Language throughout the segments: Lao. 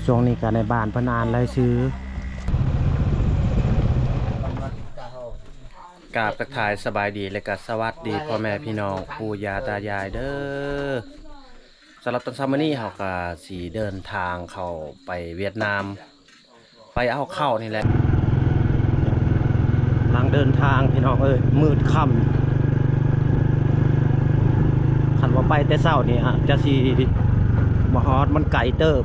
ຊ່ວງນີ້ກໍໃນບ້ານເພິ່ນອ່ານລາຍຊື່. ກາບທັກທາຍສະບາຍດີ ແລະກະສະຫວັດດີພໍ່ແມ່ພີ່ນ້ອງປູ່ຍ່າຕາຍາຍເດີ. ສຳລັບຕອນເຊົ້າມື້ນີ້ເຮົາກໍຊິເດີນທາງເຂົ້າໄປຫວຽດນາມ ໄປເອົາເຂົ້ານີ້ແຫຼະ. ກຳລັງເດີນທາງພີ່ນ້ອງເອີຍ ມືດຄ່ຳ. ຄັນວ່າໄປແຕ່ເຊົ້ານີ້ອາດຈະຊິບໍ່ຮອດ ມັນໄກເຕີບ.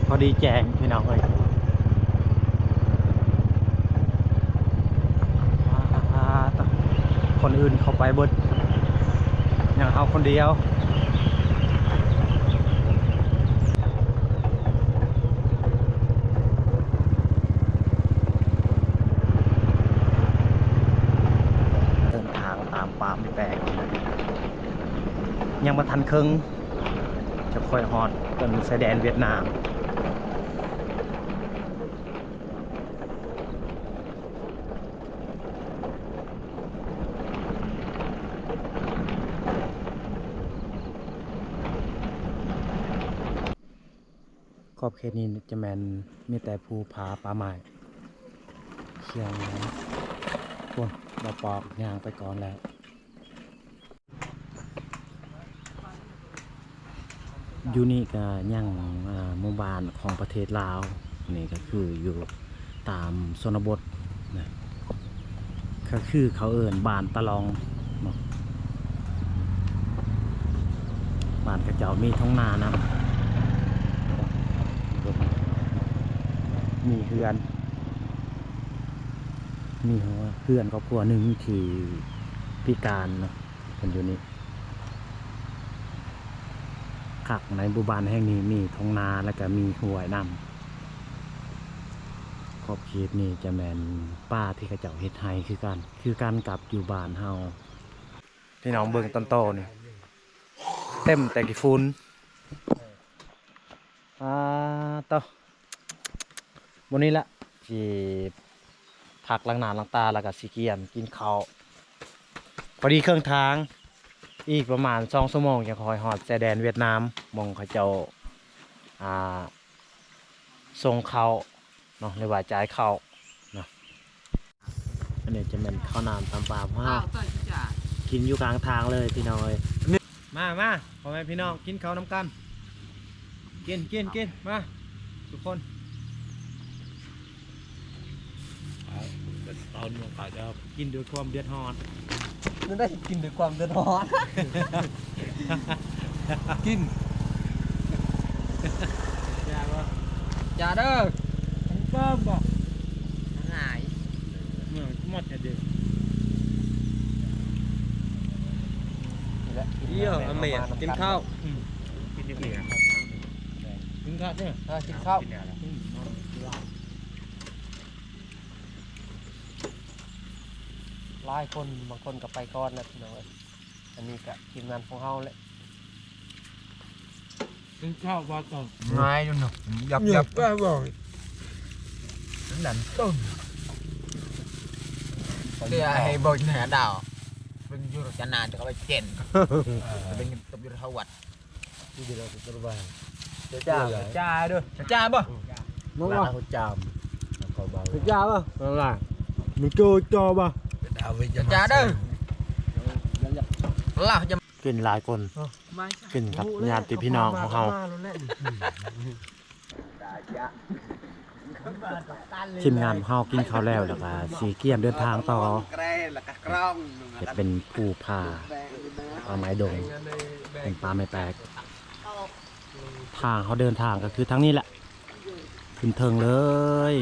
ພໍດີແຈ້ງພີ່ນ້ອງເອີຍ. ຄົນອື່ນເຂົ້າໄປເບິດ ຍັງເຮົາຄົນດຽວ. ເດີນທາງຕາມປ່າໄມ້ແປກ ຍັງບໍ່ທັນເຄິ່ງ ຈະຄ່ອຍຮອດເປັນຊາຍແດນຫວຽດນາມ. ຂອບເຂດນີ້ຈະແມ່ນມີແຕ່ພູຜາປ່າໄມ້ ສຽງຄົນ ບໍ່ປອກຍ່າງໄປກ່ອນແລ້ວ. ຢູ່ນີ້ກະຍັງ ອ່າ ໝູ່ບ້ານຂອງປະເທດລາວ ນີ້ກະຄືຢູ່ຕາມຊົນນະບົດນະ ກະຄືເຂົາເອີ້ນບ້ານຕະລອງເນາະ. ບ້ານເຂົາເຈົ້າມີທົ່ງນານຳ ມີເຮືອນ ມີເຮືອນຄອບຄົວໜຶ່ງທີ່ພິການເນາະ. ເພິ່ນຢູ່ນີ້ ຄັກໃນໝູ່ບ້ານແຫ່ງນີ້ມີທົ່ງນາ ແລ້ວກະມີຫ້ວຍນຳ. ຂອບເຂດນີ້ຈະແມ່ນປ່າທີ່ເຂົາເຈົ້າເຮັດໄຮ່ຄືກັນ ຄືກັນກັບຢູ່ບ້ານເຮົາ. ພີ່ນ້ອງເບິ່ງຕົ້ນຕໍນີ້ ເຕັມແຕ່ຂີ້ຝຸ່ນ. ອ່າ ຕໍ່ ມື້ນີ້ລະ ຊິພັກລ້າງໜ້າລ້າງຕາ ແລ້ວກະຊິກຽມກິນເຂົ້າ. ພໍດີເຄິ່ງທາງ ອີກປະມານສອງຊົ່ວໂມງ ຈັ່ງຄ່ອຍຮອດຊາຍແດນຫວຽດນາມ ໝ່ອງເຂົາເຈົ້າ ອ່າ ສົ່ງເຂົ້າເນາະ ຫຼືວ່າຈ່າຍເຂົ້າເນາະ. ອັນນີ້ຈະແມ່ນເຂົ້າໜາມຕຳປາ ພວກເຮົາກິນຢູ່ກາງທາງເລີຍພີ່ນ້ອງເອີຍ. ມາ ມາ ພໍ່ແມ່ພີ່ນ້ອງ ກິນເຂົ້ານຳກັນ. ກິນ ກິນ ກິນ ມາທຸກຄົນ. ເອົາໜວກຂາວເຈົ້າ ກິນດ້ວຍຄວາມເດືອດຮ້ອນ. ມັນໄດ້ກິນດ້ວຍຄວາມເດືອດຮ້ອນ. ກິນ ຢ່າບໍ່ ຢ່າເດີ. ເບິ່ງບໍ່ ຫຼາຍ ເມື່ອໝົດແທ້ເດີ. ນີ້ແຫຼະ ກິນ ດຽວ ແມ່ ອາແມ່ ມານຳ ກິນ ກັນ ເຂົ້າ. ອືມ ກິນຢູ່ນີ້ ກິນເຂົ້າເດີ. ເອີ ກິນເຂົ້າ. ອືມ ຫຼາຍຄົນ ບາງຄົນກໍໄປກ່ອນແລ້ວພີ່ນ້ອງເອີຍ. ອັນນີ້ກະທີມງານຂອງເຮົາແຫຼະ. ກິນເຂົ້າບໍ່ຕ້ອງ ງ່າຍຢູ່ເນາະ ຫຍັບໆ ເອີ ບໍ່ ນັ້ນຕົ້ນ ເພື່ອໃຫ້ບໍ່ແນ່ດາວ ເປັນຢູ່ຈະນານ ເຂົາໄປເຈນ ເອີ ເປັນຕົບຢູ່ເຮົາວັດ. ຈະຈ້າ ຈະຈ້າເດີ ຈະຈ້າບໍ່? ມາ ລາວຈາມ ເຂົາເວົ້າ ຈະຈ້າບໍ່? ນັ້ນລະ ມັນໂຈໂຈບໍ່? ຈະຈ້າເດີ ລາວຈະ ກິນຫຼາຍຄົນ ເອີ ກິນກັບຍາດຕິພີ່ນ້ອງຂອງເຮົາ. ທີມງານຂອງເຮົາກິນເຂົ້າແລ້ວ ແລ້ວກະຊິກຽມເດີນທາງຕໍ່ ເຮັດເປັນພູຜາ ປ່າໄມ້ດົງ ເປັນປ່າໄມ້ແປກ. ທາງເຮົາເດີນທາງກໍຄືທາງນີ້ແຫຼະ ຂຶ້ນເທິງເລີຍ.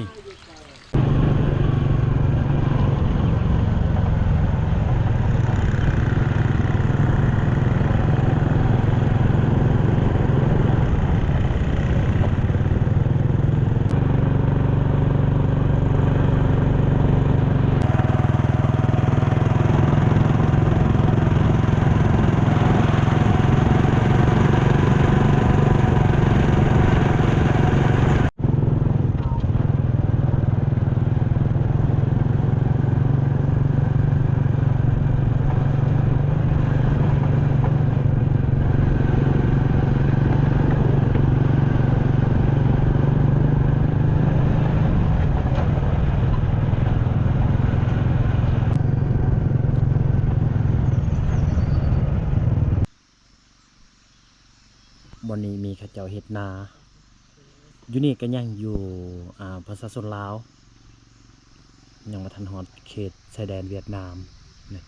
ບ່ອນນີ້ມີເຂົາເຈົ້າເຮັດນາ. ຢູ່ນີ້ກໍຍັງຢູ່ ອ່າ ປະຊາຊົນລາວ ຍັງບໍ່ທັນຮອດເຂດຊາຍແດນຫວຽດນາມນະ.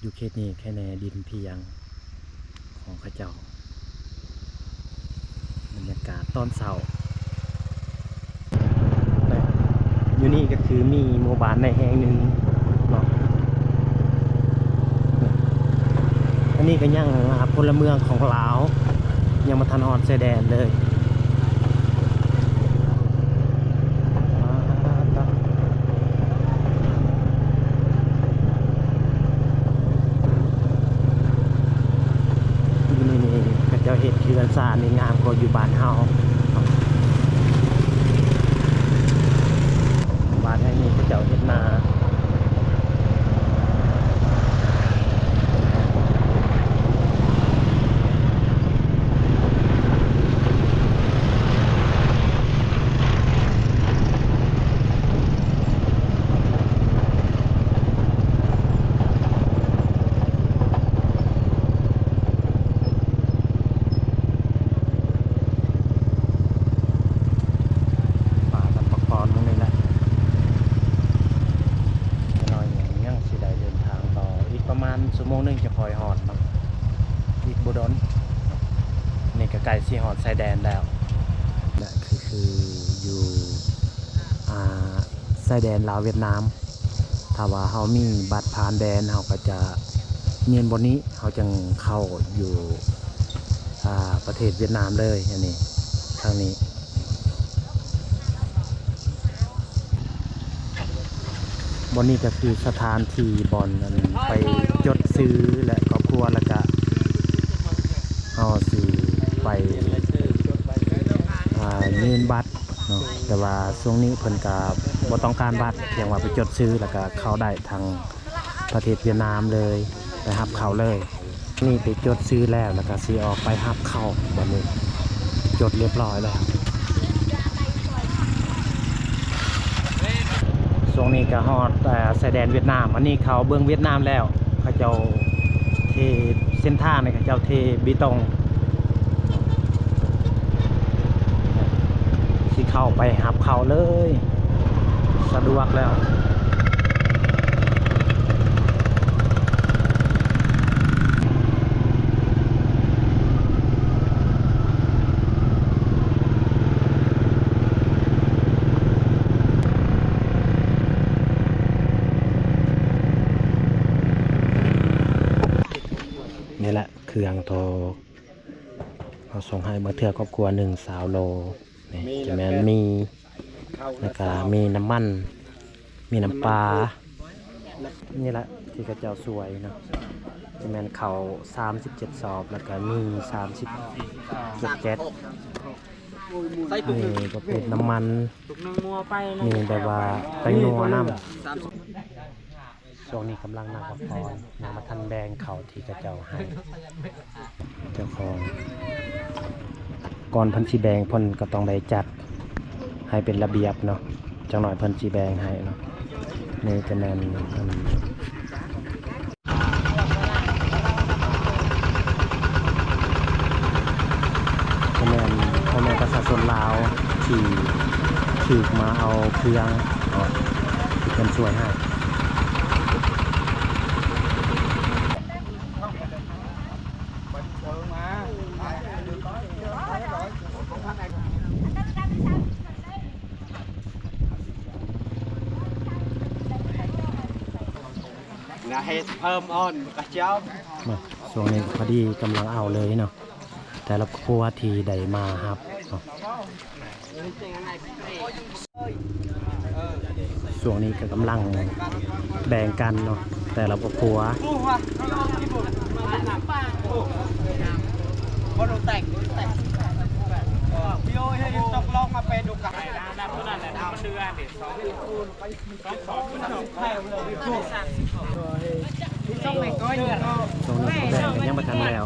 ຢູ່ເຂດນີ້ແຄ່ແນ່ດິນພຽງຂອງເຂົາເຈົ້າ. ບັນຍາກາດຕອນເຊົ້າ ແລະ ຢູ່ນີ້ກໍຄືມີໝູ່ບ້ານໃນແຫ່ງໜຶ່ງເນາະ. ອັນນີ້ກໍຍັງ ອ່າ ພົນລະເມືອງຂອງລາວ ຍັງບໍ່ທັນຮອດຊາຍແດນເລີຍ. ຢູ່ນີ້ນີ້ ເຂົາເຈົ້າເຮັດເຮືອນຊານນີ້ງາມກວ່າຢູ່ບ້ານເຮົາ. ບ້ານແຫ່ງນີ້ເຂົາເຈົ້າເຮັດນາ. ປາກັນປະກອນໝູ່ນີ້ແຫຼະ. ໜ້ອຍຍັງຊິໄດ້ເດີນທາງຕໍ່ອີກປະມານຊົ່ວໂມງໜຶ່ງຈະຄ່ອຍຮອດເນາະ ອີກບໍ່ດົນ. ນີ້ກໍໃກ້ຊິຮອດຊາຍແດນແລ້ວ ແລະ ຄື ຄືຢູ່ ອ່າ ຊາຍແດນລາວຫວຽດນາມ. ຖ້າວ່າເຮົາມີບັດຜ່ານແດນ ເຮົາກໍຈະຍື່ນບ່ອນນີ້ ເຮົາຈຶ່ງເຂົ້າຢູ່ ອ່າ ປະເທດຫວຽດນາມເລີຍ. ອັນນີ້ ທາງນີ້ ບ່ອນນີ້ກໍຄືສະຖານທີ່ບ່ອນ ອັນ ໄປຈົດຊື່ ແລະ ຄອບຄົວ ແລ້ວກະເຮົາຊິໄປ ອ່າ ຍື່ນບັດເນາະ. ແຕ່ວ່າຊ່ວງນີ້ເພິ່ນກະບໍ່ຕ້ອງການບັດ ພຽງວ່າໄປຈົດຊື່ ແລ້ວກະເຂົ້າໄດ້ທາງປະເທດຫວຽດນາມເລີຍ ໄປຮັບເຂົ້າເລີຍ. ນີ້ໄປຈົດຊື່ແລ້ວ ແລ້ວກໍຊິອອກໄປຮັບເຂົ້າ. ບັດນີ້ຈົດຮຽບຮ້ອຍແລ້ວ. ຊ່ວງນີ້ກໍຮອດ ເອີ ຊາຍແດນຫວຽດນາມ. ອັນນີ້ເຂົ້າເບື້ອງຫວຽດນາມແລ້ວ ເຂົາເຈົ້າເທເສັ້ນທາງນີ້ ເຂົາເຈົ້າເທເບຕົງ ຊິເຂົ້າໄປຮັບເຂົ້າເລີຍ ສະດວກແລ້ວ. ນີ້ແຫຼະ ເຄື່ອງໂທ ເຮົາສົ່ງໃຫ້ເບິ່ງເທື່ອ ຄອບຄົວໜຶ່ງ ຊາວໂລ. ນີ້ຈະແມ່ນໝີ່ ແລ້ວກະມີນ້ຳມັນ ມີນ້ຳປາ. ນີ້ແຫຼະທີ່ເຂົາເຈົ້າຊ່ວຍເນາະ ຈະແມ່ນເຂົ້າສາມສິບເຈັດສອບ ແລ້ວກະມີສາມສິບເຈັດແກັດ. ນີ້ປະເພດນ້ຳມັນ ມີແບບວ່າແປ້ງນົວນຳ. ຊ່ວງນີ້ກຳລັງນັ່ງພັກຜ່ອນ ຍັງບໍ່ທັນແບ່ງເຂົ້າທີ່ເຂົາເຈົ້າໃຫ້ເຈົ້າຂອງ. ກ່ອນເພິ່ນຊິແບ່ງ ເພິ່ນກໍຕ້ອງໄດ້ຈັດໃຫ້ເປັນລະບຽບເນາະ ຈັກໜ້ອຍເພິ່ນຊິແບ່ງໃຫ້ເນາະ. ນີ້ຈະແມ່ນ ອັນ ຈະແມ່ນພໍ່ແມ່ປະຊາຊົນລາວທີ່ຖືກມາເອົາເຄື່ອງເນາະ ທີ່ເພິ່ນຊ່ວຍໃຫ້. ນະເຮັດເພີ່ມອ່ອນກະຈອມ. ມາ ຊ່ວງນີ້ພໍດີກຳລັງເອົາເລີຍເນາະ ແຕ່ລະຄອບຄົວທີ່ໄດ້ມາຮັບເນາະ. ຊ່ວງນີ້ກໍກຳລັງແບ່ງກັນເນາະ ແຕ່ລະຄອບຄົວ. ຊ່ວງນີ້ເຂົາແບ່ງກັນຍັງບໍ່ທັນແລ້ວ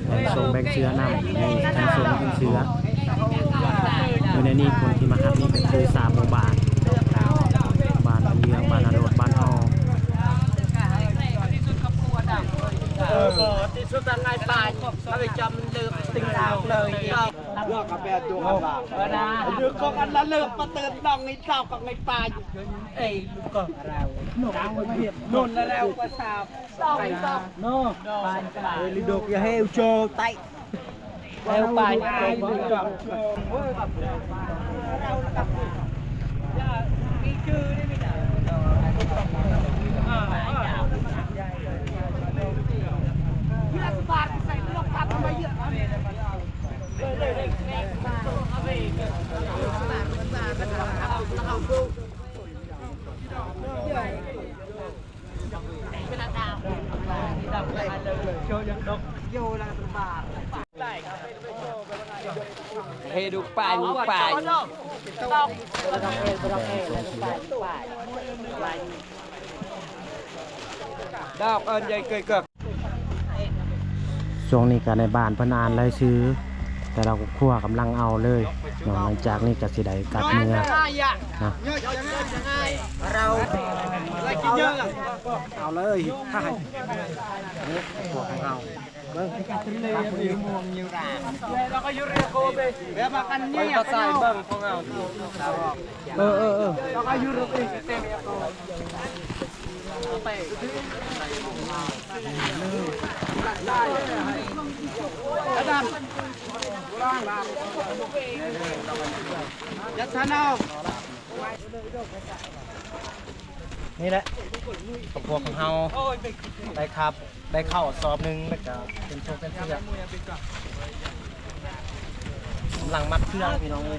ແບ່ງຊົງແບ່ງເຊືອນຳ ມີທັງຊົງທັງເຊືອ. ຢູ່ໃນນີ້ຄົນທີ່ມາຮັບນີ້ກໍຄືສາມໝູ່ບ້ານ ບ້ານນາເຫຼືອງ ບ້ານນາໂລດ ບ້ານເຮົາ. Lu ta ngai pa, ta le chăm lơ ting lao lơ. Lo ka pe tu ka ba. Lu ko kan la lơ pa tơ nong ngai tao ka ngai pa. Ei, lu ko. Nun la leo pa sa. No. Ei, lu dok ya heu cho tai. Leo pa. He du pan, du pan. Dok ơn dây cây cực. ຊ່ວງນີ້ກໍໃນບ້ານເພິ່ນອ່ານລາຍຊື່ ແຕ່ລະຄອບຄົວກຳລັງເອົາເລີຍເນາະ. ຫຼັງຈາກນີ້ກໍຊິໄດ້ກັບເມືອເນາະ. ເອົາເລີຍ ພວກຂອງເຮົາ ເບິ່ງ ເອີ ເອີ ເອີ. ນີ້ແຫຼະ ຄອບຄົວຂອງເຮົາໄດ້ຄັບ ໄດ້ເຂົ້າສອບໜຶ່ງ ແລ້ວກະເປັນໂຊກເປັນເຊືອກ ກຳລັງມັດເຊືອກ ພີ່ນ້ອງເອີຍ.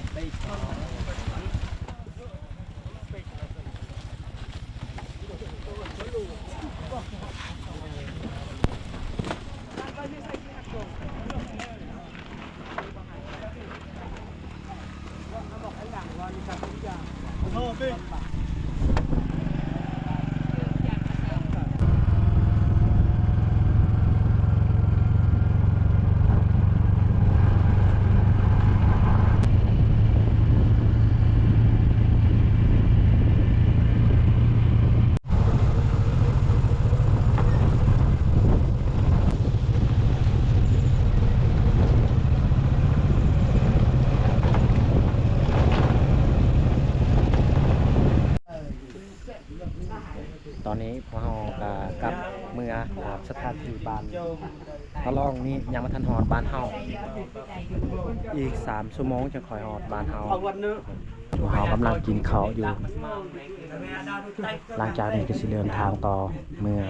ຕອນນີ້ພວກເຮົາກໍກັບເມືອຕາມສະຖານທີ່ບ້ານ ຕະຫຼອງນີ້ຍັງບໍ່ທັນຮອດບ້ານເຮົາ ອີກສາມຊົ່ວໂມງຈຶ່ງຄ່ອຍຮອດບ້ານເຮົາ. ພວກເຮົາກຳລັງກິນເຂົ້າຢູ່ ຫຼັງຈາກນີ້ກໍຊິເດີນທາງຕໍ່ເມືອ.